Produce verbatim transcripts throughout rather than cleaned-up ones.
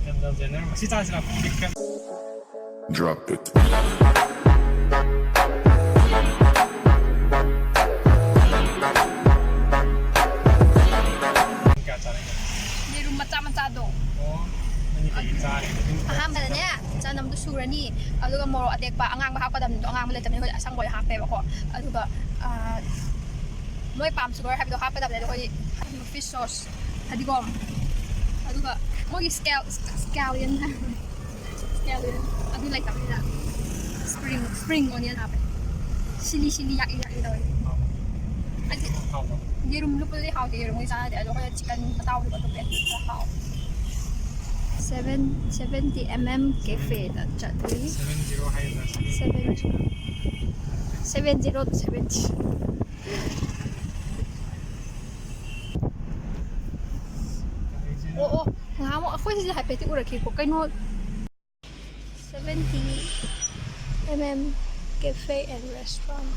Candle ꯖꯦꯅꯔ ꯃꯁꯤ ꯆꯥꯁꯤꯔ? Drop it. ꯀꯌꯥ ꯆꯥꯔꯒꯦ? ꯌꯦꯔꯨꯝ ꯃꯆꯥ ꯃꯆꯥꯗꯣ꯫ ꯑꯣ, ꯅꯪꯒꯤ ꯀꯩ ꯆꯥꯔꯦ? ꯑꯍꯥꯟꯕꯗꯅꯦ, ꯆꯅꯝꯗꯣ ꯁꯨꯔꯅꯤ꯫ ꯑꯗꯨꯒ ꯃꯣꯔꯣꯛ ꯑꯇꯦꯛꯄ ꯑꯉꯥꯡꯕ ꯍꯥꯞꯀꯗꯕꯅꯤꯗꯣ, ꯑꯉꯥꯡꯕ ꯂꯩꯇꯕꯅꯤ ꯑꯩꯈꯣꯏꯗꯤ ꯑꯁꯪꯕ ꯑꯣꯏꯅ ꯍꯥꯞꯄꯦꯕꯀꯣ꯫ ꯑꯗꯨꯒ ꯑꯥ, ꯃꯣꯏ ꯄꯥꯝ ꯁꯨꯒꯔ ꯍꯥꯏꯕꯗꯣ ꯍꯥꯞꯀꯗꯕꯅꯦ, ꯑꯗꯣ ꯑꯩꯈꯣꯏꯗꯤ ꯐꯤꯁ ꯁꯣꯁ, ꯐꯗꯤꯒꯣꯝ, ꯑꯗꯨꯒ ꯃꯣꯏꯒꯤ ꯁ꯭ꯀꯦꯜ ꯁ꯭ꯀꯦꯂꯤꯌꯟ ꯍꯥꯏꯕ, ꯁ꯭ꯀꯦꯂꯤꯌꯟ ꯑꯗꯨ ꯂꯩꯇꯕꯅꯤꯅ ꯁ꯭ꯄ꯭ꯔꯤꯡ ꯁ꯭ꯄ꯭ꯔꯤꯡ ꯑꯣꯅꯤꯌꯟ ꯍꯥꯞꯄꯦ꯫ ꯁꯤꯂꯤ ꯁꯤꯂꯤ ꯌꯥꯛꯂꯤ ꯌꯥꯛꯂꯤ ꯇꯧꯋꯦ꯫ ꯍꯥꯏꯗꯤ ꯍꯥꯎꯕ꯭ꯔꯣ? ꯌꯦꯔꯨꯝ ꯂꯨꯞꯄꯗꯨꯗꯤ ꯍꯥꯎꯇꯦ, ꯌꯦꯔꯨꯝꯒꯤ ꯆꯥꯔꯗꯤ꯫ ꯑꯗꯣ ꯑꯩꯈꯣꯏꯅ ꯆꯤꯀꯟ ꯑꯇꯥꯎꯕꯗꯣ ꯑꯇꯣꯞꯄ ꯈꯔ ꯍꯥꯎꯋꯦ꯫ Seven seventy mm cafe ꯗ ꯆꯠꯂꯤ꯫ ꯁꯚꯦꯟ ꯖꯤꯔꯣ ꯍꯥꯏꯒꯗ꯭ꯔꯥ? Seven seven zero seventy꯫ ꯑꯣ ꯑꯣ, ꯉꯍꯥꯟꯃꯨꯛ ꯑꯩꯈꯣꯏ ꯁꯤꯗ ꯍꯥꯏꯐꯦꯠꯇꯤ ꯎꯔꯛꯈꯤꯀꯣ, ꯀꯩꯅꯣ꯫ Seventy mm cafe and restaurant꯫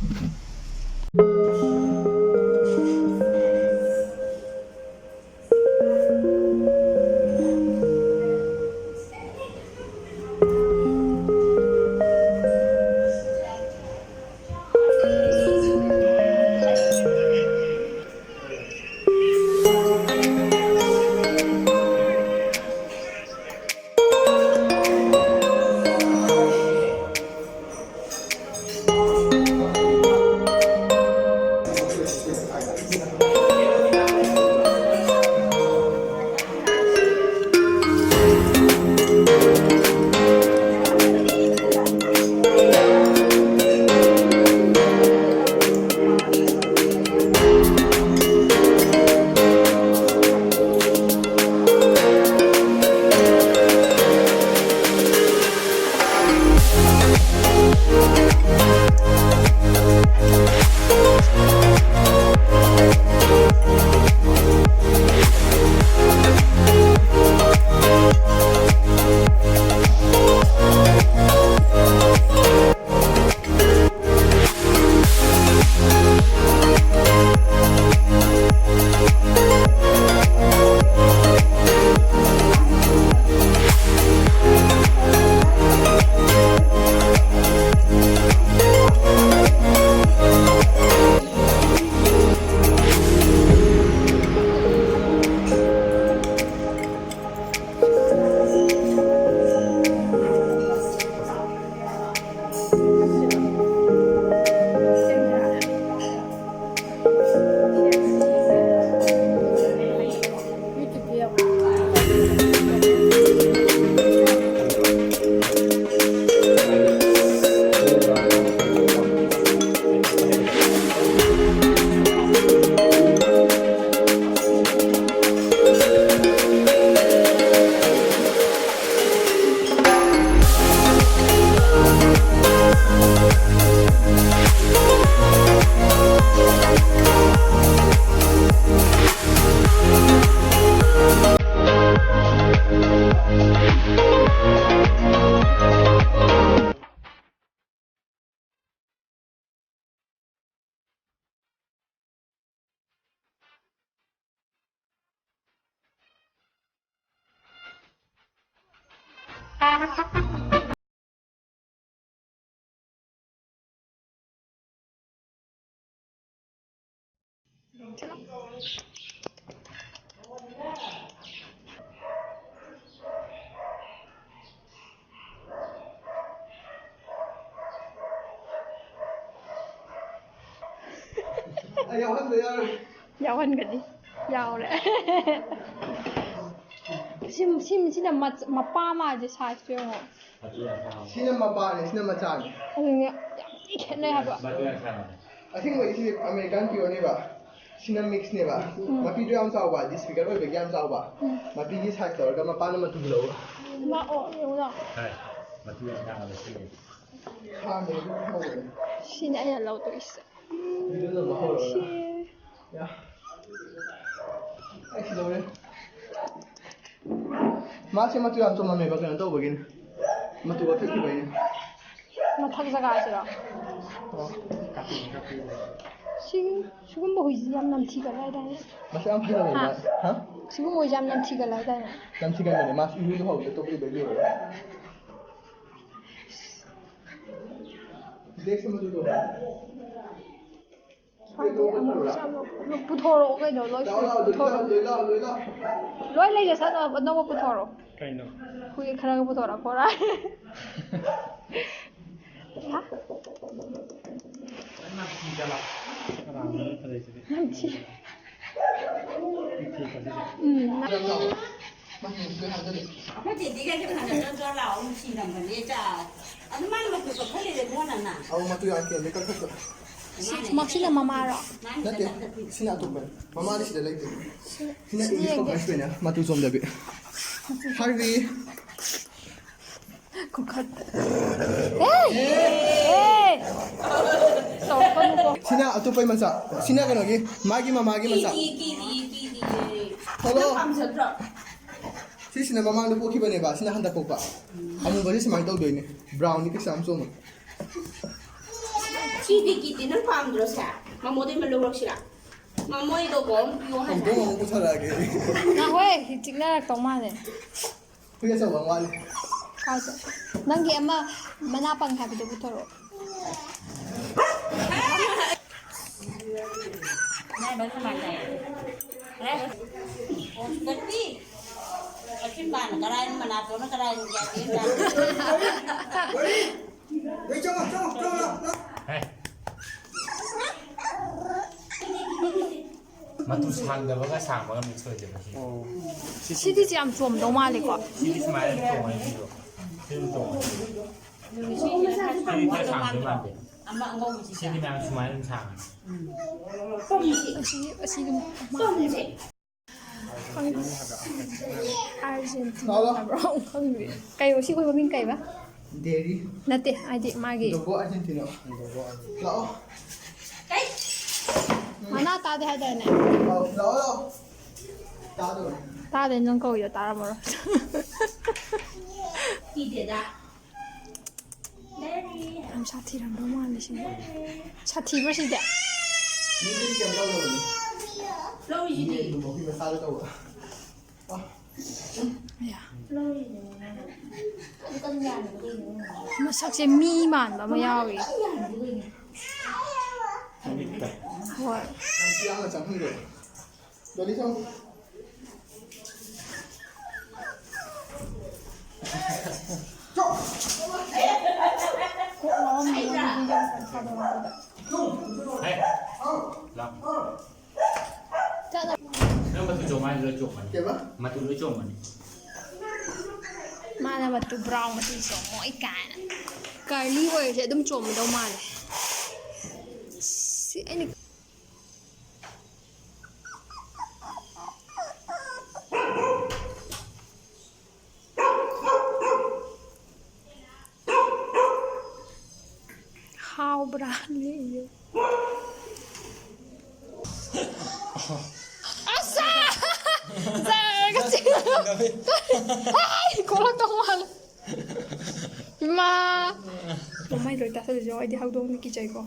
ꯑꯩ ꯌꯥꯎꯍꯟꯕ ꯌꯥꯔꯣꯏ꯫ ꯌꯥꯎꯍꯟꯒꯅꯤ꯫ ꯌꯥꯎꯔꯦ꯫ ꯁꯤ, ꯁꯤ, ꯁꯤꯅ ꯃꯆ-, ꯃꯄꯥ ꯃꯥꯜꯂꯦ, sizeꯇꯣ ꯌꯦꯡꯉꯣ꯫ ꯁꯤꯅ ꯃꯄꯥꯅꯦ, ꯁꯤꯅ ꯃꯆꯥꯅꯦ꯫ ꯑꯗꯨꯅꯦ, ꯌꯥꯝ ꯊꯤ ꯈꯦꯠꯅꯩ ꯍꯥꯏꯕ꯫ ꯑꯁꯦꯡꯕꯩꯗꯤ ꯁꯤ American purꯦꯅꯦꯕ, ꯁꯤꯅ mixꯅꯦꯕ꯫ ꯎꯝ꯫ ꯃꯄꯤꯗꯣ ꯌꯥꯝ ꯆꯥꯎꯕ, disfigure ꯑꯣꯏꯕꯒꯤ ꯌꯥꯝ ꯆꯥꯎꯕ꯫ ꯎꯝ꯫ ꯃꯄꯤꯒꯤ size ꯇꯧꯔꯒ ꯃꯄꯥꯅ ꯃꯇꯨ ꯂꯧꯕ꯫ ꯂꯥꯛꯑꯣ, ꯌꯦꯡꯉꯨ ꯂꯥꯛꯑꯣ꯫ ꯍꯥꯏ, ꯃꯇꯨ ꯌꯥꯝ ꯁꯥꯡꯉꯕ ꯁꯤꯅꯦ꯫ ꯈꯥꯝꯃꯦ, ꯑꯗꯨꯝ ꯍꯧꯔꯦ꯫ ꯁꯤꯅꯦ ꯑꯩꯅ ꯂꯧꯗꯣꯏꯁꯦ꯫ ꯁꯤ꯫ ꯌꯥ꯫ ꯑꯩ ꯁꯤ ꯂꯧꯔꯦ꯫ ꯃꯥꯁꯦ ꯃꯇꯨ ꯌꯥꯝ ꯆꯣꯝꯃꯝꯃꯦꯕ, ꯀꯩꯅꯣ ꯇꯧꯕꯒꯤꯅꯦ꯫ ꯃꯇꯨ ꯀꯛꯊꯠꯈꯤꯕꯩꯅꯦ꯫ ꯃꯊꯛ ꯖꯒꯥꯁꯤꯔꯣ? ꯑꯣ꯫ ꯁꯤ, ꯁꯤꯒꯨꯝꯕ ꯍꯨꯏꯁꯤ ꯌꯥꯝ ꯅꯝꯊꯤꯒꯜꯂꯦ ꯍꯥꯏꯗꯥꯏꯅꯦ? ꯃꯁꯛ ꯌꯥꯝ ꯐꯖꯕꯅꯦ ꯍꯥ? ꯃꯥ꯫ ꯍꯥ? ꯁꯤꯒꯨꯝꯕ ꯍꯨꯏꯁꯤ ꯌꯥꯝ ꯅꯝꯊꯤꯒꯜꯂꯦ ꯍꯥꯏꯗꯥꯏꯅꯦ? ꯅꯝꯊꯤꯒꯟꯕꯅꯦ꯫ ꯃꯥꯁꯨ ꯏꯔꯨ ꯂꯨꯍꯧꯗꯦ, ꯑꯇꯣꯞꯄꯗꯤ ꯂꯣꯏ ꯂꯨꯍꯧꯔꯦ꯫ ꯗꯦꯛꯁ ꯑꯃꯗꯨꯗꯣ꯫ ꯈꯪꯗꯦ, ꯑꯃꯨꯛ ꯆꯥꯕ꯫ ꯄꯨꯊꯣꯔꯛꯑꯣ ꯀꯩꯅꯣ, ꯂꯣꯏ ꯂꯥꯛꯑꯣ, ꯂꯥꯛꯑꯣ, ꯂꯣꯏ ꯄꯨꯊꯣꯔꯛꯑꯣ꯫ ꯂꯥꯛꯑꯣ, ꯂꯣꯏ ꯂꯥꯛꯑꯣ꯫ ꯂꯣꯏ ꯂꯩꯖꯁꯅꯨ, ꯑꯅꯧꯕ ꯄꯨꯊꯣꯔꯛꯑꯣ꯫ ꯀꯩꯅꯣ? ꯍꯨꯏ ꯈꯔꯒ ꯄꯨꯊꯣꯔꯛꯑꯣ, ꯈꯣꯔꯥ꯫ ꯍꯥ? ꯅꯪ ꯅꯝꯊꯤꯗ ꯂꯥꯛꯑꯣ꯫ ꯀꯅꯥꯅꯣ ꯅꯪ ꯐꯖꯩꯁꯤꯗꯤ? ꯅꯝꯊꯤ꯫ ꯅꯝꯊꯤ ꯐꯖꯩ꯫ ꯎꯝ, ꯅꯪ ꯑꯩꯈꯣꯏ ꯆꯦꯗꯤ ꯀꯩꯁꯨ ꯍꯟꯗꯛ ꯖꯣꯟ ꯖꯣꯟ ꯂꯥꯎ ꯅꯨꯡꯁꯤꯔꯝꯕꯅꯦ ꯆꯥ꯫ ꯑꯗꯨ ꯃꯥꯅ ꯃꯇꯨ ꯀꯛꯊꯠꯂꯤꯔ ꯏꯕꯨꯡꯉꯣ ꯅꯪꯅ? ꯑꯧ, ꯃꯇꯨ ꯌꯥꯝ ꯀꯦꯜꯂꯦ, ꯀꯛꯊꯠꯈ꯭ꯔꯣ꯫ ꯁꯤ, ꯃꯥꯅ ꯃꯁꯤꯅ ꯃꯃꯥꯔꯣ? ꯃꯥꯅ ꯅꯠꯇꯦ, ꯀꯛꯊꯠꯄꯤꯔꯦ꯫ ꯁꯤꯅ ꯑꯇꯣꯞꯄꯅꯦ꯫ ꯃꯃꯥꯗꯤ ꯁꯤꯗ ꯂꯩꯇꯦ꯫ ꯁꯤ, ꯁꯤꯅ ꯁꯤ English ꯌꯦꯡꯒꯦ꯫ Cocker Spaniel, ꯃꯇꯨ ꯆꯣꯝꯗꯕꯤ꯫ ꯍꯥꯔꯕꯤ꯫ ꯈꯨꯀꯠ꯫ ꯑꯦ! ꯑꯦ! ꯇꯧꯔꯛꯀꯅꯨꯀꯣ꯫ ꯁꯤꯅ ꯑꯇꯣꯞꯄꯩ ꯃꯆꯥ꯫ ꯁꯤꯅ ꯀꯩꯅꯣꯒꯤ, ꯃꯥꯒꯤ ꯃꯃꯥꯒꯤ ꯃꯆꯥ꯫ ꯀꯤꯗꯤꯌꯦ, ꯀꯤꯗꯤꯌꯦ, ꯀꯤꯗꯤꯌꯦ꯫ ꯊꯣꯛꯂꯛꯑꯣ꯫ ꯅꯪ ꯄꯥꯝꯖꯗ꯭ꯔꯣ? ꯁꯤꯁꯤꯅ ꯃꯃꯥꯡꯗ ꯄꯣꯛꯈꯤꯕꯅꯦꯕ, ꯁꯤꯅ ꯍꯟꯗꯛ ꯄꯣꯛꯄ꯫ ꯑꯃꯨꯕꯁꯦ ꯁꯨꯃꯥꯏꯅ ꯇꯧꯗꯣꯏꯅꯦ꯫ Brownꯗꯤ ꯀꯩꯁꯨ ꯌꯥꯝ ꯆꯣꯝꯃꯣꯏ꯫ ꯀꯤꯗꯦ, ꯀꯤꯗꯦ, ꯅꯪ ꯄꯥꯝꯗ꯭ꯔꯣ ꯁꯦ? ꯃꯃꯣꯗꯩ ꯑꯃ ꯂꯧꯔꯛꯁꯤꯔꯥ? ꯃꯃꯣꯏꯗꯣ ꯀꯣ ꯄꯤꯌꯣ ꯍꯥꯏꯅ꯫ ꯍꯧꯗꯣꯡ ꯑꯃꯨꯛ ꯄꯨꯊꯔꯛꯑꯒꯦ꯫ ꯉꯥꯏꯈꯣꯍꯦ, ꯆꯤꯛꯅꯔꯛꯇꯧ ꯃꯥꯜꯂꯦ꯫ ꯍꯨꯏ ꯑꯆꯧꯕ ꯑꯃ ꯋꯥꯠꯂꯤ꯫ ꯅꯪꯒꯤ ꯑꯃ ꯃꯅꯥ ꯄꯪꯉꯦ ꯍꯥꯏꯕꯗꯣ ꯄꯨꯊꯣꯔꯛꯑꯣ꯫ ꯑꯁꯤ ꯃꯥꯅ ꯀꯔꯥꯏꯅꯣ, ꯃꯅꯥꯇꯣꯟꯅ ꯀꯔꯥꯏꯅꯣ ꯒ꯭ꯌꯥꯟ ꯃꯦꯟ ꯇꯥꯗꯦ꯫ ꯍꯦ꯫ ꯃꯇꯨ ꯁꯥꯡꯗꯕꯒ ꯁꯥꯡꯕꯒ mix ꯑꯣꯏꯗꯣꯏꯕ ꯁꯤ꯫ ꯁꯤꯗꯤ ꯌꯥꯝ ꯆꯣꯝꯗꯧ ꯃꯥꯜꯂꯦꯀꯣ꯫ ꯁꯤꯗꯤ ꯁꯨꯃꯥꯏꯅ ꯆꯣꯡꯉꯅꯤ ꯁꯤꯁꯨ꯫ ꯁꯤꯁꯨ ꯆꯣꯡꯉꯅꯤ꯫ ꯁꯤꯗꯤ ꯈꯔ ꯁꯥꯡꯗꯣꯏ ꯃꯥꯟꯗꯦ꯫ ꯁꯤꯗꯤ ꯃꯌꯥꯝ ꯁꯨꯃꯥꯏꯅ ꯑꯗꯨꯝ ꯁꯥꯡꯉꯅꯤ꯫ ꯑꯁꯤ, ꯑꯁꯤꯒꯤ ꯃꯥꯜꯂꯦꯕ꯫ ꯈꯪꯗꯦ꯫ ꯑꯥꯔꯖꯦꯟꯇꯤꯅꯥ ꯍꯥꯏꯕ꯭ꯔꯣ? ꯈꯪꯗꯦ꯫ ꯀꯩꯅꯣ ꯁꯤ ꯑꯩꯈꯣꯏ ꯃꯃꯤꯡ ꯀꯩꯕ? ꯗꯦꯔꯤ꯫ ꯅꯠꯇꯦ, ꯍꯥꯏꯗꯤ ꯃꯥꯒꯤ ꯗꯣꯒꯣ ꯑꯥꯔꯖꯦꯟꯇꯤꯅꯥ꯫ ꯂꯥꯛꯑꯣ꯫ ꯃꯅꯥ ꯇꯥꯗꯦ ꯍꯥꯏꯗꯥꯏꯅꯦ? ꯑꯧ, ꯂꯥꯛꯑꯣ, ꯂꯥꯛꯑꯣ꯫ ꯇꯥꯗꯣꯔꯦ꯫ ꯇꯥꯗꯦ, ꯅꯪ ꯀꯧꯏꯗꯣ ꯇꯥꯔꯝꯃꯔꯣꯏ꯫ ꯌꯥꯝ ꯁꯥꯊꯤꯔꯝꯗꯧ ꯃꯥꯜꯂꯦ ꯁꯤꯗꯤ꯫ ꯁꯥꯊꯤꯕ꯭ꯔꯣ ꯁꯤꯗꯤ? ꯃꯤꯗꯤ ꯀꯩꯝ ꯇꯧꯗꯕꯅꯤ꯫ ꯂꯧꯔꯤꯁꯤꯗꯤ꯫ ꯃꯤ ꯑꯗꯨꯝ ꯃꯈꯨꯠ ꯃꯁꯥꯗ ꯇꯧꯕ꯫ ꯑꯌꯥ꯫ ꯃꯁꯛꯁꯦ ꯃꯤ ꯃꯥꯟꯕ ꯑꯃ ꯌꯥꯎꯔꯤ꯫ ꯍꯣꯏ꯫ ꯌꯥꯝ ꯆꯪꯍꯟꯈ꯭ꯔꯦ꯫ ꯗꯣꯂꯤ ꯁꯣ꯫ ꯀꯣꯛ ꯉꯥꯎꯔꯝꯃꯦ ꯅꯪꯒꯤ ꯌꯥꯝ ꯀꯟ ꯊꯥꯗꯣꯔꯛꯄꯗ꯫ ꯍꯦ, ꯂꯥꯎ꯫ ꯅꯪ ꯃꯇꯨ ꯆꯣꯡꯉꯣ ꯍꯥꯏꯗꯤ ꯂꯣꯏ ꯆꯣꯡꯕꯅꯤ꯫ ꯀꯩꯕ? ꯃꯇꯨ ꯂꯣꯏ ꯆꯣꯡꯕꯅꯤ꯫ ꯃꯥꯅ ꯃꯇꯨ brown ꯃꯇꯨ ꯆꯣꯡꯉꯣꯏ ꯀꯥꯏꯅ꯫ Curly ꯑꯣꯏꯔꯁꯦ ꯑꯗꯨꯝ ꯆꯣꯡꯒꯗꯧ ꯃꯥꯜꯂꯦ꯫ ꯁꯤ ꯑꯩꯅ ꯍꯥꯎꯕ꯭ꯔꯥ? ꯂꯦꯛꯏꯌꯦ꯫ ꯑꯁ! ꯖꯔꯒ ꯆꯦꯜꯂꯒ꯫ ꯍꯩ! ꯀꯣꯛꯂꯛꯇꯧ ꯃꯥꯜꯂꯦ꯫ ꯏꯃꯥ! ꯃꯃꯥꯏ ꯂꯣꯏ ꯇꯥꯁꯜꯂꯤꯁꯦ ꯌꯦꯡꯉꯣ꯫ ꯑꯩꯗꯤ ꯍꯧꯗꯣꯡꯗꯤ ꯀꯤꯖꯩꯀꯣ꯫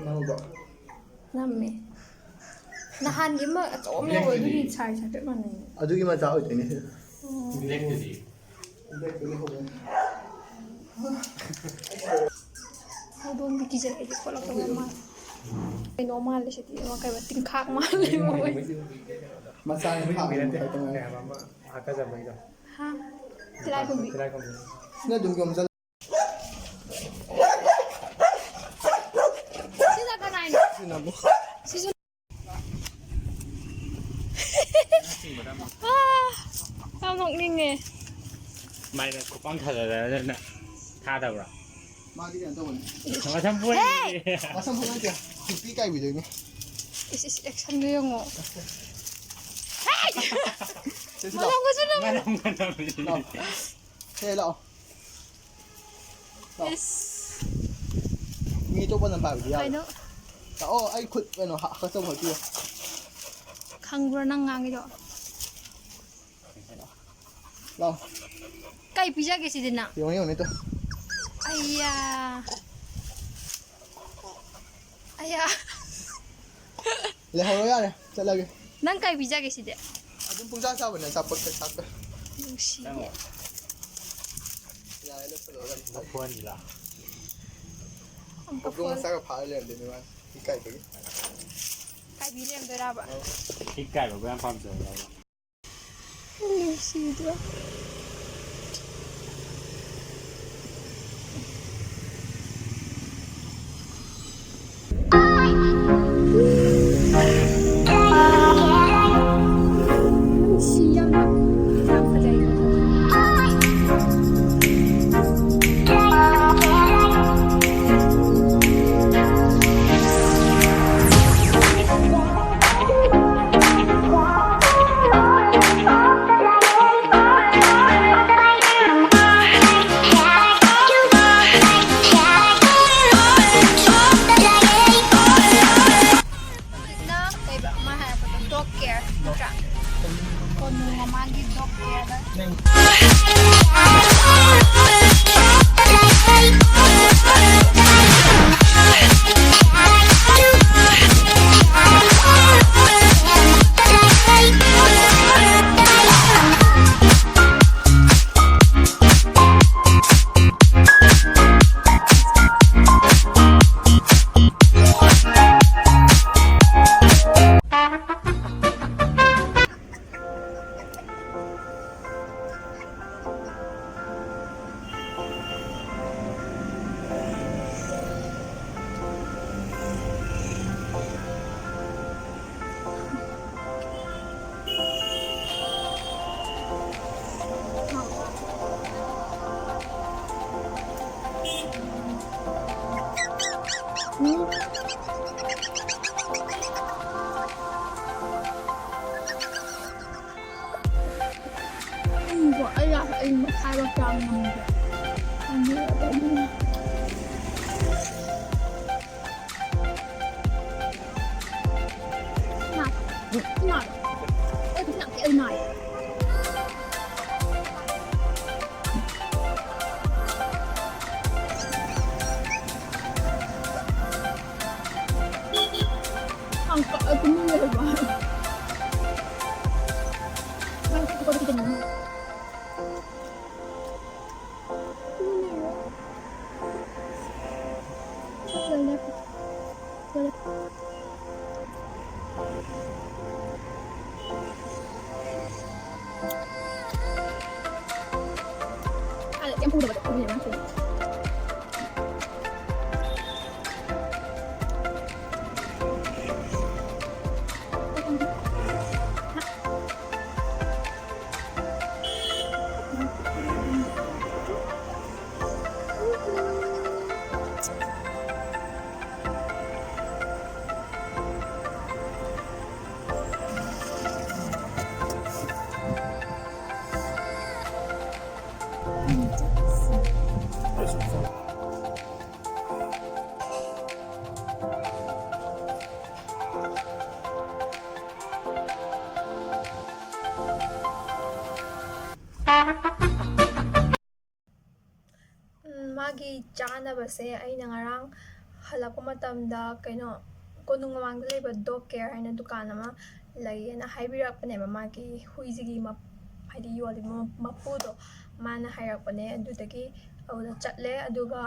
ꯅꯪꯗꯣ? ꯅꯝꯃꯦ꯫ ꯅꯍꯥꯟꯒꯤ ꯑꯃ ꯑꯆꯧꯕ ꯑꯃ ꯌꯥꯎꯕꯗꯣ, ꯑꯗꯨꯒꯤ size ꯍꯥꯏꯐꯦꯠ ꯃꯥꯟꯅꯩꯌꯦ꯫ ꯑꯗꯨꯒꯤ ꯃꯆꯥ ꯑꯣꯏꯗꯣꯏꯅꯦ ꯁꯤꯗ꯫ ꯎꯝ꯫ Blackꯇꯨꯗꯤ? ꯍꯧꯗꯣꯡꯗꯤ ꯀꯤꯖꯩ ꯑꯩꯗꯤ, ꯈꯣꯠꯂꯛꯇꯧꯕ ꯃꯥꯜꯂꯦ꯫ ꯀꯩꯅꯣ ꯃꯥꯜꯂꯦ ꯁꯤꯗꯤ, ꯑꯃ ꯀꯩꯕ, ꯇꯤꯟꯈꯥꯛ ꯃꯥꯜꯂꯦ ꯃꯣꯏ꯫ ꯃꯆꯥ ꯅꯤꯄꯥ ꯑꯃ ꯈꯛꯇ ꯉꯥꯏꯔꯦ꯫ ꯍꯥ? ꯇꯤꯂꯥꯏꯈꯨꯝꯕꯤ꯫ ꯁꯤꯅ ꯑꯗꯨꯝ ꯌꯣꯝꯖꯜ- ꯁꯤꯅ ꯀꯅꯥꯏꯅꯣ? ꯁꯤꯅ ꯑꯃꯨꯛ꯫ ꯁꯤꯁꯨ꯫ ꯑꯥ, ꯌꯥꯝ ꯅꯣꯛꯅꯤꯡꯉꯦ꯫ ꯃꯥꯏꯅ ꯈꯨꯄꯥꯡ ꯊꯥꯗꯔꯒ ꯊꯥꯗꯕ꯭ꯔꯥ? ꯃꯥꯗꯤ ꯀꯩꯅꯣ ꯇꯧꯕꯅꯤ꯫ ꯃꯁꯝ ꯄꯨꯔꯤ꯫ ꯍꯦ! ꯃꯁꯝ ꯄꯨꯔꯤ ꯅꯠꯇꯦ꯫ ꯈꯨꯠꯄꯤ ꯀꯥꯏꯕꯤꯗꯣꯏꯅꯦ꯫ ꯏꯁ, ꯏꯁ, ꯑꯦꯛꯁꯟꯗꯣ ꯌꯦꯡꯉꯣ꯫ ꯍꯦ! ꯁꯤ ꯂꯥꯎ꯫ ꯃꯅꯝꯒꯁꯨ ꯅꯝꯃꯦ꯫ ꯃꯅꯝꯒ ꯅꯝꯃꯤ꯫ ꯂꯥꯎ꯫ ꯁꯦ ꯂꯥꯛꯑꯣ꯫ ꯂꯥꯛꯑꯣ꯫ ꯏꯁ꯫ ꯃꯤ ꯑꯇꯣꯞꯄꯅ ꯄꯥꯏꯕꯗꯤ ꯌꯥꯔꯣꯏ꯫ ꯀꯩꯅꯣ? ꯂꯥꯛꯑꯣ, ꯑꯩ ꯈꯨꯠ ꯀꯩꯅꯣ ꯍꯥ-, ꯍꯥꯀꯠꯆꯕ ꯍꯣꯠꯄꯤꯌꯣ꯫ ꯈꯪꯕ꯭ꯔꯣ ꯅꯪ ꯉꯥꯡꯉꯤꯗꯣ? ꯂꯥꯛꯑꯣ꯫ ꯀꯩ ꯄꯤꯖꯒꯦ ꯁꯤꯗꯤ ꯅꯪ? ꯌꯦꯡꯉꯣ, ꯌꯦꯡꯉꯣ, ꯅꯦ, ꯇꯨ꯫ ꯑꯩꯌꯥ꯫ ꯑꯩꯌꯥ꯫ ꯂꯩꯍꯧꯔꯣ ꯌꯥꯔꯦ, ꯆꯠꯂꯒꯦ꯫ ꯅꯪ ꯀꯩ ꯄꯤꯖꯒꯦ ꯁꯤꯗꯤ? ꯑꯗꯨꯝ ꯄꯨꯡꯆꯥ ꯆꯥꯕꯅꯦ, ꯑꯆꯥꯄꯣꯠ ꯀꯩꯀꯥ꯫ ꯅꯨꯡꯁꯤꯌꯦ꯫ ꯌꯥꯔꯦ, ꯂꯣꯏꯁꯤꯜꯂꯣ, ꯂꯣꯏꯁꯤꯜꯂꯣ꯫ ꯃꯐꯣꯟꯁꯤꯗ꯫ ꯍꯧꯗꯣꯡ ꯃꯐꯣꯟ꯫ ꯃꯆꯥꯒ ꯐꯥꯔ ꯂꯩꯔꯝꯗꯣꯏꯅꯦ ꯃꯥꯅ, ꯏꯀꯥꯏꯕꯒꯤ꯫ ꯀꯥꯏꯕꯤ ꯂꯩꯔꯝꯗꯣꯏꯔꯕ? ꯏꯀꯥꯏꯕꯕꯨ ꯌꯥꯝ ꯄꯥꯝꯖꯕ꯭ꯔꯕ? ꯅꯨꯡꯁꯤꯗ꯭ꯔꯣ? ꯅꯨꯡꯁꯤ ꯌꯥꯝꯅ꯫ ꯌꯥꯝ ꯐꯖꯩ꯫ ꯍꯧꯖꯤꯛꯅ ꯀꯩꯕ ꯑꯃ ꯍꯥꯏꯔꯛꯄꯗꯣ, dog care ꯅꯠꯇ꯭ꯔꯥ? ꯀꯣꯅꯨ ꯃꯃꯥꯡꯒꯤ dog care ꯗ꯫ ꯆꯥꯛ ꯑꯩ ꯃꯈꯥꯏꯕꯛ ꯆꯥꯕ ꯉꯝꯗ꯭ꯔꯦ꯫ ꯉꯝꯗ꯭ꯔꯦ꯫ ꯅꯥꯏ꯫ ꯅꯥꯏ꯫ ꯑꯩ ꯈꯨꯠꯁꯦ ꯌꯥꯝ ꯊꯤ ꯅꯥꯏ꯫ ꯌꯥꯝ ꯀꯛꯑ ꯇꯨꯝꯃ ꯂꯩꯔꯕ꯫ ꯅꯪ ꯀꯛꯄꯗ ꯈꯤꯇꯪ ꯎꯝ, ꯃꯥꯒꯤ ꯆꯥꯅꯕꯁꯦ ꯑꯩꯅ ꯉꯔꯥꯡ ꯍꯜꯂꯛꯄ ꯃꯇꯝꯗ ꯀꯩꯅꯣ ꯀꯣꯅꯨꯡ ꯃꯃꯥꯡꯗ ꯂꯩꯕ ꯗꯣꯒ ꯀꯦꯌꯔ ꯍꯥꯏꯅ ꯗꯨꯀꯥꯟ ꯑꯃ ꯂꯩꯌꯦꯅ ꯍꯥꯏꯕꯤꯔꯛꯄꯅꯦꯕ꯫ ꯃꯥꯒꯤ ꯍꯨꯏꯁꯤꯒꯤ ꯃꯞ-, ꯍꯥꯏꯗꯤ ꯌꯣꯜꯂꯤꯕ ꯃ-, ꯃꯄꯨꯗꯣ ꯃꯥꯅ ꯍꯥꯏꯔꯛꯄꯅꯦ꯫ ꯑꯗꯨꯗꯒꯤ ꯑꯗꯨꯗ ꯆꯠꯂꯦ꯫ ꯑꯗꯨꯒ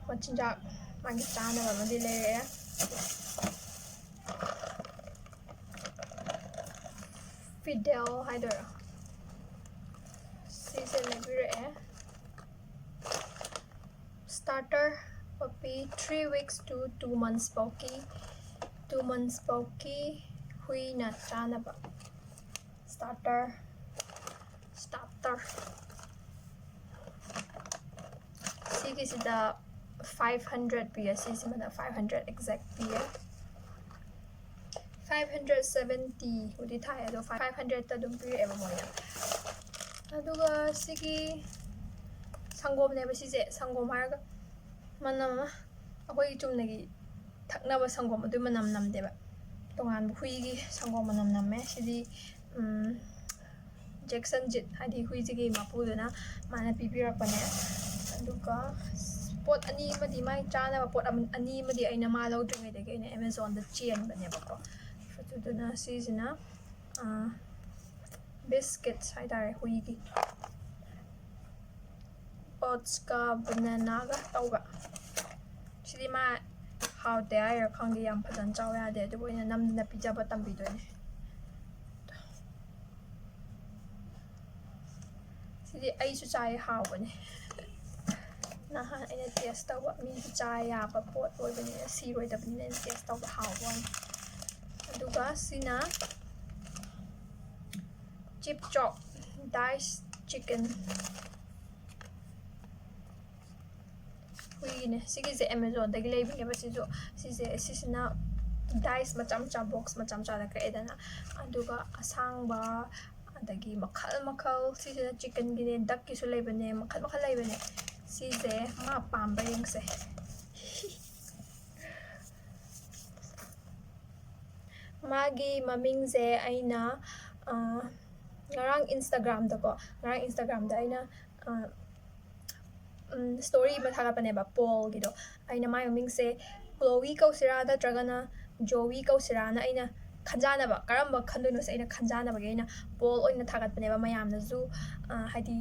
ꯃꯆꯤꯟꯖꯥꯛ ꯃꯥꯒꯤ ꯆꯥꯅꯕ ꯑꯃꯗꯤ ꯂꯩꯔꯛꯑꯦ꯫ ꯐꯤꯗꯦꯜ ꯍꯥꯏꯗꯣꯏꯔꯥ, ꯁꯤꯁꯦ ꯂꯩꯕꯤꯔꯛꯑꯦ꯫ Starter puppy, three weeks to two months ꯐꯥꯎꯒꯤ, two months ꯐꯥꯎꯒꯤ ꯍꯨꯏꯅ ꯆꯥꯅꯕ꯫ Starter, starter꯫ ꯁꯤꯒꯤꯁꯤꯗ five hundred ꯄꯤꯌꯦ, ꯁꯤꯁꯤꯃꯗ five hundred exact ꯄꯤꯌꯦ꯫ Five hundred seventy ꯕꯨꯗꯤ ꯊꯥꯏ, ꯑꯗꯣ five hundred ꯑꯗꯨꯝ ꯄꯤꯔꯛꯑꯦꯕ ꯃꯣꯏꯅ꯫ ꯑꯗꯨꯒ ꯁꯤꯒꯤ ꯁꯪꯒꯣꯝꯅꯦꯕ ꯁꯤꯁꯦ꯫ ꯁꯪꯒꯣꯝ ꯍꯥꯏꯔꯒ ꯃꯅꯝ ꯑꯃ, ꯑꯩꯈꯣꯏꯒꯤ ꯆꯨꯝꯅꯒꯤ ꯊꯛꯅꯕ ꯁꯪꯒꯣꯝ ꯑꯗꯨꯏ ꯃꯅꯝ ꯅꯝꯗꯦꯕ, ꯇꯣꯉꯥꯟꯕ ꯍꯨꯏꯒꯤ ꯁꯪꯒꯣꯝ ꯃꯅꯝ ꯅꯝꯃꯦ꯫ ꯁꯤꯗꯤ ꯖꯦꯛꯁꯟ ꯖꯤꯠ, ꯍꯥꯏꯗꯤ ꯍꯨꯏꯁꯤꯒꯤ ꯃꯄꯨꯗꯨꯅ ꯃꯥꯅ ꯄꯤꯕꯤꯔꯛꯄꯅꯦ꯫ ꯑꯗꯨꯒ ꯄꯣꯠ ꯑꯅꯤ ꯑꯃꯗꯤ, ꯃꯥꯏ ꯆꯥꯅꯕ ꯄꯣꯠ ꯑꯅꯤ ꯑꯃꯗꯤ ꯑꯩꯅ ꯃꯥ ꯂꯧꯗ꯭ꯔꯤꯉꯩꯗꯒꯤ ꯑꯩꯅ ꯑꯦꯃꯦꯖꯣꯟꯗ ꯆꯦꯟꯕꯅꯦꯕꯀꯣ꯫ ꯑꯗꯨꯗꯨꯅ ꯁꯤꯁꯤꯅ ꯕꯤꯁꯀꯤꯠꯁ ꯍꯥꯏꯇꯥꯔꯦ ꯍꯨꯏꯒꯤ꯫ ꯑꯣꯠꯁꯀ ꯕꯅꯅꯥꯒ ꯇꯧꯕ꯫ ꯁꯤꯗꯤ ꯃꯥ ꯍꯥꯎꯇꯦ ꯍꯥꯏꯔ ꯈꯪꯗꯦ, ꯌꯥꯝ ꯐꯖꯅ ꯆꯥꯎ ꯌꯥꯗꯦ, ꯑꯗꯨꯕꯨ ꯑꯩꯅ ꯅꯝꯗꯅ ꯄꯤꯖꯕ ꯇꯝꯕꯤꯗꯣꯏꯅꯦ꯫ ꯁꯤꯗꯤ ꯑꯩꯁꯨ ꯆꯥꯏ, ꯍꯥꯎꯕꯅꯦ꯫ ꯅꯍꯥꯟ ꯑꯩꯅ ꯇꯦꯁ ꯇꯧꯕ, ꯃꯤꯁꯨ ꯆꯥ ꯌꯥꯕ ꯄꯣꯠ ꯑꯣꯏꯕꯅꯤꯅ, ꯁꯤꯔꯣꯏꯗꯕꯅꯤꯅ ꯑꯩꯅ ꯇꯦꯁ ꯇꯧꯕ, ꯍꯥꯎꯕ ꯋꯥꯅꯤ꯫ ꯑꯗꯨꯒ ꯁꯤꯅ ꯆꯤꯞ ꯆꯣꯞ ꯗꯥꯏꯁ ꯆꯤꯀꯟ꯫ ꯍꯨꯏꯒꯤꯅꯦ꯫ ꯁꯤꯒꯤꯁꯦ ꯑꯦꯃꯦꯖꯣꯟꯗꯒꯤ ꯂꯩꯕꯅꯦꯕ꯫ ꯁꯤꯁꯨ, ꯁꯤꯁꯦ, ꯁꯤꯁꯤꯅ ꯗꯥꯏꯁ ꯃꯆꯥ ꯃꯆꯥ, ꯕꯣꯛꯁ ꯃꯆꯥ ꯃꯆꯥꯗ ꯀꯛꯑꯦꯗꯅ, ꯑꯗꯨꯒ ꯑꯁꯥꯡꯕ, ꯑꯗꯒꯤ ꯃꯈꯜ ꯃꯈꯜ, ꯁꯤꯁꯤꯅ ꯆꯤꯀꯟꯒꯤꯅꯦ, ꯗꯛꯀꯤꯁꯨ ꯂꯩꯕꯅꯦ, ꯃꯈꯜ ꯃꯈꯜ ꯂꯩꯕꯅꯦ꯫ ꯁꯤꯁꯦ ꯃꯥ ꯄꯥꯝꯕ ꯌꯦꯡꯁꯦ꯫ ꯃꯥꯒꯤ ꯃꯃꯤꯡꯁꯦ ꯑꯩꯅ, ꯑ, ꯉꯔꯥꯡ ꯏꯟꯁꯇꯥꯒ꯭ꯔꯥꯝꯗꯀꯣ, ꯉꯔꯥꯡ ꯏꯟꯁꯇꯥꯒ꯭ꯔꯥꯝꯗ ꯑꯩꯅ, ꯑ, ꯎꯝ, ꯁ꯭ꯇꯣꯔꯤ ꯑꯃ ꯊꯥꯒꯠꯄꯅꯦꯕ, ꯄꯣꯜꯒꯤꯗꯣ꯫ ꯑꯩꯅ ꯃꯥꯏ ꯃꯃꯤꯡꯁꯦ ꯀ꯭ꯂꯣꯋꯤ ꯀꯧꯁꯤꯔꯥ ꯅꯠꯇ꯭ꯔꯒꯅ ꯖꯣꯋꯤ ꯀꯧꯁꯤꯔꯥꯅ ꯑꯩꯅ ꯈꯟꯖꯥꯟꯅꯕ, ꯀꯔꯝꯕ ꯈꯟꯗꯣꯏꯅꯣꯁꯦ ꯑꯩꯅ ꯈꯟꯖꯥꯟꯅꯕꯒꯤ ꯑꯩꯅ ꯄꯣꯜ ꯑꯣꯏꯅ ꯊꯥꯒꯠꯄꯅꯦꯕ, ꯃꯌꯥꯝꯅꯁꯨ, ꯑ, ꯍꯥꯏꯗꯤ,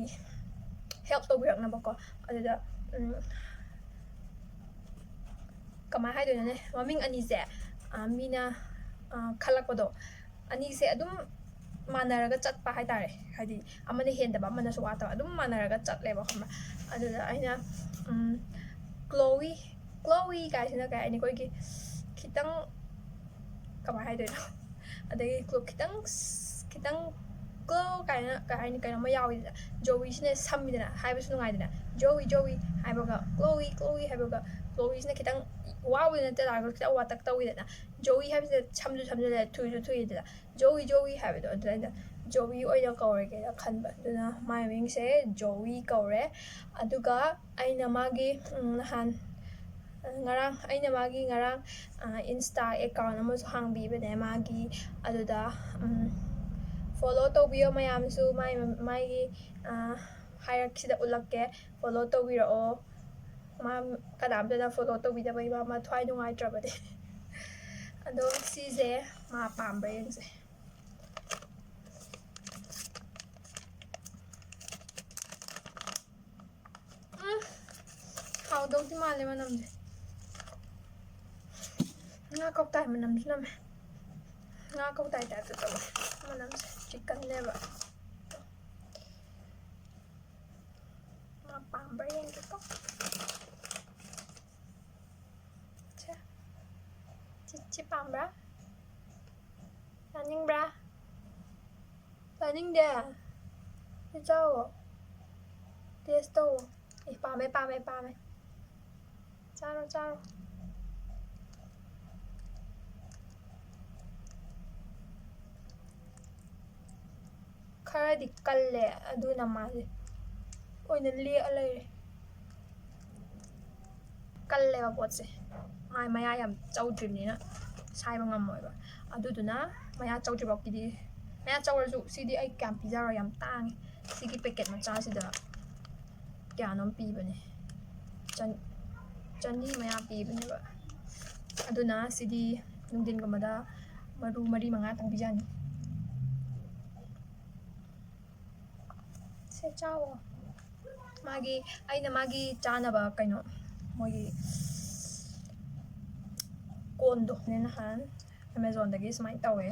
ꯍꯦꯜꯞ ꯇꯧꯕꯤꯔꯛꯅꯕꯀꯣ꯫ ꯑꯗꯨꯗ, ꯎꯝ, ꯀꯃꯥꯏ ꯍꯥꯏꯗꯣꯏꯅꯣꯅꯦ, ꯃꯃꯤꯡ ꯑꯅꯤꯁꯦ, ꯑ, ꯃꯤꯅ, ꯑ, ꯈꯜꯂꯛꯄꯗꯣ, ꯑꯅꯤꯁꯦ ꯑꯗꯨꯝ ꯃꯥꯟꯅꯔꯒ ꯆꯠꯄ ꯍꯥꯏꯇꯥꯔꯦ, ꯍꯥꯏꯗꯤ ꯑꯃꯅ ꯍꯦꯟꯗꯕ ꯑꯃꯅꯁꯨ ꯋꯥꯠꯇꯕ, ꯑꯗꯨꯝ ꯃꯥꯟꯅꯔꯒ ꯆꯠꯂꯦꯕ, ꯈꯪꯕ꯭ꯔꯥ? ꯑꯗꯨꯗ ꯑꯩꯅ, ꯎꯝ, ꯀ꯭ꯂꯣꯋꯤ, ꯀ꯭ꯂꯣꯋꯤ ꯀꯥꯏꯁꯤꯅ ꯀꯩ ꯍꯥꯏꯅꯤ, ꯑꯩꯈꯣꯏꯒꯤ ꯈꯤꯇꯪ, ꯀꯃꯥꯏ ꯍꯥꯏꯗꯣꯏꯅꯣ? ꯑꯗꯒꯤ ꯀ꯭ꯂꯣ ꯈꯤꯇꯪ, ꯈꯤꯇꯪ ꯀ꯭ꯂꯣ ꯀꯥꯏꯅ, ꯀꯩ ꯍꯥꯏꯅꯤ, ꯀꯩꯅꯣꯝꯃ ꯌꯥꯎꯋꯤꯗꯅ, ꯖꯣꯋꯤꯁꯤꯅ ꯁꯝꯃꯤꯗꯅ, ꯍꯥꯏꯕꯁꯨ ꯅꯨꯡꯉꯥꯏꯗꯅ, ꯖꯣꯋꯤ, ꯖꯣꯋꯤ ꯍꯥꯏꯕꯒ ꯀ꯭ꯂꯣꯋꯤ, ꯀ꯭ꯂꯣꯋꯤ ꯍꯥꯏꯕꯒ, ꯀ꯭ꯂꯣꯋꯤꯁꯤꯅ ꯈꯤꯇꯪ ꯋꯥꯕꯨꯗꯤ ꯅꯠꯇꯦ ꯇꯥꯔꯒꯁꯨ ꯈꯤꯇꯪ ꯋꯥꯇꯛ ꯇꯧꯋꯤꯗꯅ, ꯖꯣꯋꯤ ꯍꯥꯏꯕꯁꯤꯗ ꯁꯝꯁꯨ ꯁꯝꯖꯜꯂꯦ, ꯊꯨꯁꯨ ꯊꯨꯏꯗꯅ, ꯖꯣꯋꯤ, ꯖꯣꯋꯤ ꯍꯥꯏꯕꯗꯣ, ꯑꯗꯨꯗ ꯑꯩꯅ ꯖꯣꯋꯤ ꯑꯣꯏꯅ ꯀꯧꯔꯒꯦꯅ ꯈꯟꯕ꯫ ꯑꯗꯨꯅ ꯃꯥꯏ ꯃꯃꯤꯡꯁꯦ ꯖꯣꯋꯤ ꯀꯧꯔꯦ꯫ ꯑꯗꯨꯒ ꯑꯩꯅ ꯃꯥꯒꯤ, ꯎꯝ, ꯅꯍꯥꯟ, ꯑ, ꯉꯔꯥꯡ, ꯑꯩꯅ ꯃꯥꯒꯤ ꯉꯔꯥꯡ, ꯑ, Insta account ꯑꯃꯁꯨ ꯍꯥꯡꯕꯤꯕꯅꯦ ꯃꯥꯒꯤ꯫ ꯑꯗꯨꯗ, ꯎꯝ, follow ꯇꯧꯕꯤꯌꯣ ꯃꯌꯥꯝꯁꯨ꯫ ꯃꯥꯏ, ꯃꯥꯒꯤ, ꯑ, ꯍꯥꯏꯔꯛꯁꯤꯗ ꯎꯠꯂꯛꯀꯦ꯫ Follow ꯇꯧꯕꯤꯔꯛꯑꯣ꯫ ꯃꯥ ꯀꯅꯥꯝꯇꯅ follow ꯇꯧꯕꯤꯗꯕꯒꯤ ꯃꯥ ꯃꯊ꯭ꯋꯥꯏ ꯅꯨꯡꯉꯥꯏꯇ꯭ꯔꯕꯅꯦ꯫ ꯑꯗꯣ ꯁꯤꯁꯦ ꯃꯥ ꯄꯥꯝꯕ꯭ꯔꯥ ꯌꯦꯡꯁꯦ꯫ ꯎꯝ, ꯍꯥꯎꯗꯧꯗꯤ ꯃꯥꯜꯂꯦ ꯃꯅꯝꯁꯦ꯫ ꯉꯥ ꯀꯧꯇꯥꯏ ꯃꯅꯝꯁꯨ ꯅꯝꯃꯦ꯫ ꯉꯥ ꯀꯧꯇꯥꯏ type ꯇ ꯇꯧꯋꯦ ꯃꯅꯝꯁꯦ꯫ Chicken ꯅꯦꯕ꯫ ꯃꯥ ꯄꯥꯝꯕ꯭ꯔꯥ ꯌꯦꯡꯒꯦꯀꯣ꯫ ꯁꯦ꯫ ꯁꯤ, ꯁꯤ ꯄꯥꯝꯕ꯭ꯔꯥ? ꯆꯥꯅꯤꯡꯕ꯭ꯔꯥ? ꯆꯥꯅꯤꯡꯗꯦ? ꯁꯤ ꯆꯥꯎꯋꯣ꯫ Taste ꯇꯧꯋꯣ꯫ ꯑꯦ, ꯄꯥꯝꯃꯦ, ꯄꯥꯝꯃꯦ, ꯄꯥꯝꯃꯦ꯫ ꯆꯥꯔꯣ, ꯆꯥꯔꯣ꯫ ꯈꯔꯗꯤ ꯀꯜꯂꯦ, ꯑꯗꯨꯅ ꯃꯥꯁꯦ ꯑꯣꯏꯅ ꯂꯦꯛꯑ ꯂꯩꯔꯦ꯫ ꯀꯜꯂꯦꯕ ꯄꯣꯠꯁꯦ꯫ ꯃꯥꯏ ꯃꯌꯥ ꯌꯥꯝ ꯆꯧꯗ꯭ꯔꯤꯕꯅꯤꯅ ꯁꯥꯏꯕ ꯉꯝꯃꯣꯏꯕ꯫ ꯑꯗꯨꯗꯨꯅ ꯃꯌꯥ ꯆꯧꯗ꯭ꯔꯤꯐꯥꯎꯒꯤꯗꯤ, ꯃꯌꯥ ꯆꯧꯔꯁꯨ ꯁꯤꯗꯤ ꯑꯩ ꯀꯌꯥꯝ ꯄꯤꯖꯔꯣꯏ, ꯌꯥꯝ ꯇꯥꯡꯉꯦ꯫ ꯁꯤꯒꯤ packet ꯃꯆꯥꯁꯤꯗ ꯀꯌꯥꯅꯣꯝ ꯄꯤꯕꯅꯦ, ꯆꯟ-, ꯆꯅꯤ ꯃꯌꯥ ꯄꯤꯕꯅꯦꯕ꯫ ꯑꯗꯨꯅ ꯁꯤꯗꯤ ꯅꯨꯡꯊꯤꯟꯒꯨꯝꯕꯗ ꯃꯔꯨ ꯃꯔꯤ ꯃꯉꯥꯇꯪ ꯄꯤꯖꯅꯤ꯫ ꯁꯦ ꯆꯥꯎꯋꯣ꯫ ꯃꯥꯒꯤ, ꯑꯩꯅ ꯃꯥꯒꯤ ꯆꯥꯅꯕ ꯀꯩꯅꯣ, ꯃꯣꯏꯒꯤ ꯀꯣꯟꯗꯣ ꯅꯍꯥꯟ Amazon ꯗꯒꯤ ꯁꯨꯃꯥꯏꯅ ꯇꯧꯋꯦ꯫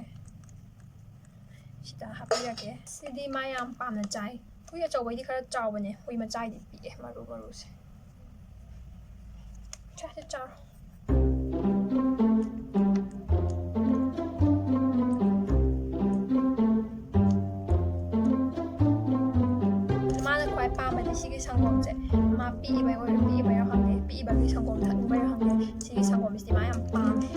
ꯁꯤꯗ ꯍꯥꯞꯄꯤꯔꯒꯦ꯫ ꯁꯤꯗꯤ ꯃꯥ ꯌꯥꯝ ꯄꯥꯝꯅ ꯆꯥꯏ꯫ ꯍꯨꯏ ꯑꯆꯧꯕꯩꯗꯤ ꯈꯔ ꯆꯥꯎꯕꯅꯦ, ꯍꯨꯏ ꯃꯆꯥꯏꯗꯤ ꯄꯤꯛꯑꯦ ꯃꯔꯨ ꯃꯔꯨꯁꯦ꯫ ꯆꯥꯁꯦ ꯆꯥꯔꯣ꯫ ꯃꯥꯅ ꯈ꯭ꯋꯥꯏ ꯄꯥꯝꯕꯗꯤ ꯁꯤꯒꯤ ꯁꯪꯒꯣꯝꯁꯦ꯫ ꯃꯥ ꯄꯤꯛꯏꯕꯩ ꯑꯣꯏꯔ-, ꯄꯤꯛꯏꯕꯩꯔ ꯈꯪꯗꯦ, ꯄꯤꯛꯏꯕꯒꯤ ꯁꯪꯒꯣꯝ ꯊꯛꯅꯤꯡꯕꯩꯔ ꯈꯪꯗꯦ, ꯁꯤꯒꯤ ꯁꯪꯒꯣꯝꯁꯤꯗꯤ ꯃꯥ ꯌꯥꯝ ꯄꯥꯝꯃꯦ꯫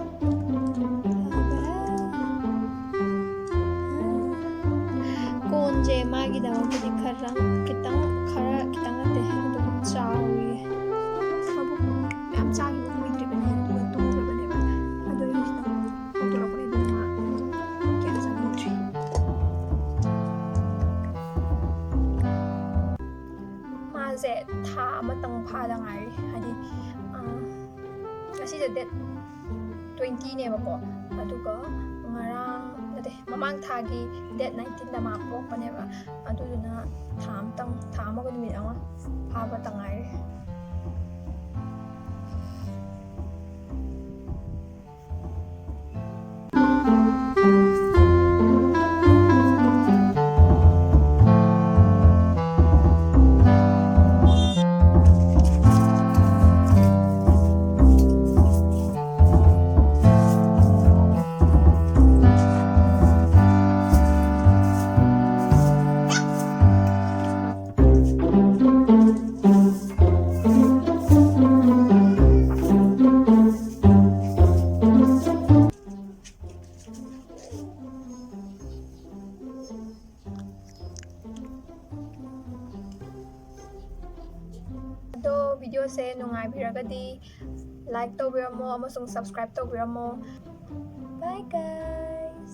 ꯁꯦ ꯃꯥꯒꯤꯗꯃꯛꯇꯗꯤ ꯈꯔ ꯈꯤꯇꯪ, ꯈꯔ ꯈꯤꯇꯪ ꯅꯠꯇꯦ, ꯑꯗꯨꯝ ꯆꯥꯎꯔꯤꯌꯦ꯫ ꯃꯕꯨꯛ ꯌꯥꯝ ꯆꯥꯈꯤꯕ ꯀꯨꯏꯗ꯭ꯔꯤꯕꯅꯦ, ꯑꯗꯨꯒ ꯇꯨꯝꯈ꯭ꯔꯕꯅꯦꯕ꯫ ꯑꯗꯣ ꯑꯩꯁꯤꯅ ꯑꯃꯨꯛ ꯍꯧꯗꯣꯔꯛꯄꯅꯦ, ꯑꯗꯨꯅ ꯃꯥ ꯀꯌꯥ ꯆꯥꯅꯤꯡꯗ꯭ꯔꯤ꯫ ꯃꯥꯁꯦ ꯊꯥ ꯑꯃꯇꯪ ꯐꯥꯗ ꯉꯥꯏꯔꯤ꯫ ꯍꯥꯏꯗꯤ, ꯑꯥ, ꯉꯁꯤꯁꯦ date twenty ꯅꯦꯕꯀꯣ, ꯑꯗꯨꯒ ꯉꯔꯥꯡ, ꯅꯠꯇꯦ, ꯃꯃꯥꯡ ꯊꯥꯒꯤ date nineteen ꯗ ꯃꯥ ꯄꯣꯛꯄꯅꯦꯕ꯫ ꯑꯗꯨꯗꯨꯅ ꯊꯥ ꯑꯃꯇꯪ, ꯊꯥ ꯑꯃꯒ ꯅꯨꯃꯤꯠ ꯑꯃ ꯐꯥꯕꯇ ꯉꯥꯏꯔꯤ꯫ ꯑꯗꯣ video ꯁꯦ ꯅꯨꯡꯉꯥꯏꯕꯤꯔꯒꯗꯤ like ꯇꯧꯕꯤꯔꯝꯃꯣ ꯑꯃꯁꯨꯡ subscribe ꯇꯧꯕꯤꯔꯝꯃꯣ꯫ Bye guys.